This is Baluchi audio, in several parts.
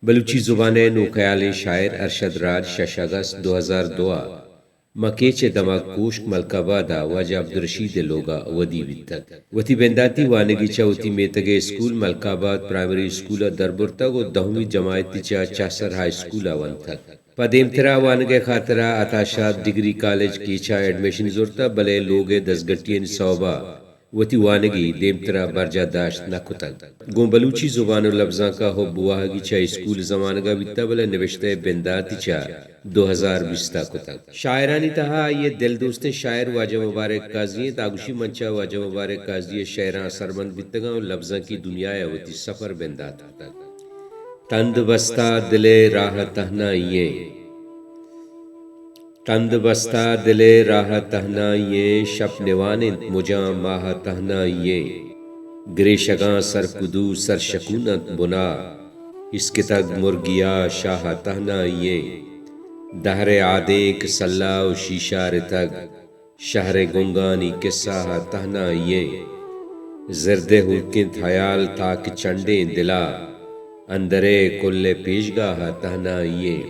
بلوچی زبان ءِ نوک ہیالیں شاعر ارشد راج شش اگست دو ہزار دو ءَ ماں کیچ ءِ دمگ کوشک ملک آباد ءَ واجہ عبدالرشید ءِ لوگ ءَ ودی بیتگ۔ وتی بنداتی وانگی چہ وتی میتگ ءِ اسکول ملک آباد پرائمری اسکول ءَ دربرتگ ءُ دہمی جماعتی چہ چہسر ہائی اسکول ءَ ونتگ۔ پہ دیمترا وانگ ءِ خاطرا عطا شاد ڈگری کالج کیچ ءَ ایڈمیشن زرتہ، بلے لوگ ءِ دزگٹیانی سوب ءَ وتی وانگی دیمترا برجاہ داشت نہ کتگ۔ گوں بلوچی زبان ءُ لبزانک ءَ حب ءُ واہگی چہ اسکول زمانگ ءَ بیتہ، بلے نبشتہ ءِ بنداتی چہ دو ہزار بیست ءَ کتگ۔ شاعرانی تہا آئی ءِ دلدوستیں شاعر واجہ مبارک قاضی انت۔ آ گوشی، من چہ واجہ مبارک قاضی ءِ شعراں اثرمند بیتگاں ءُ لبزانکی دنیا ءَ وتی سفر بندات کتگ۔ تند بستہ دل ءِ راہ تہنائی ایں۔ تند بستہ دل ءِ راہ تہنائی ایں، شپ نوان انت مجاں ماہ تہنائی ایں۔ گریشگاں سر کدو سر شکون انت بنا، اسکتگ مرگیا شاہ تہنائی ایں۔ دہر ءِ آدینک سلا ءُ شیشارتگ، شہر ءِ گنگانی کسہ ءَ تہنائی ایں۔ زرد ءِ ہلک انت ہیال تاک چنڈیں دل ءَ، اندر ءِ کل ءِ پیشگاہ ءَ تہنائی ایں۔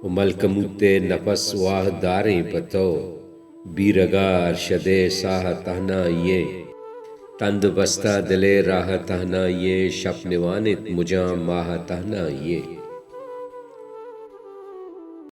ءُ ملکموت ءِ نپس واہ داریں پہ تو، بیرگ ءَ ارشد ءِ ساہ ءَ تہنائی ایں۔ تند بستہ دل ءِ راہ تہنائی ایں، شپ نوان انت مجاں ماہ تہنائی ایں۔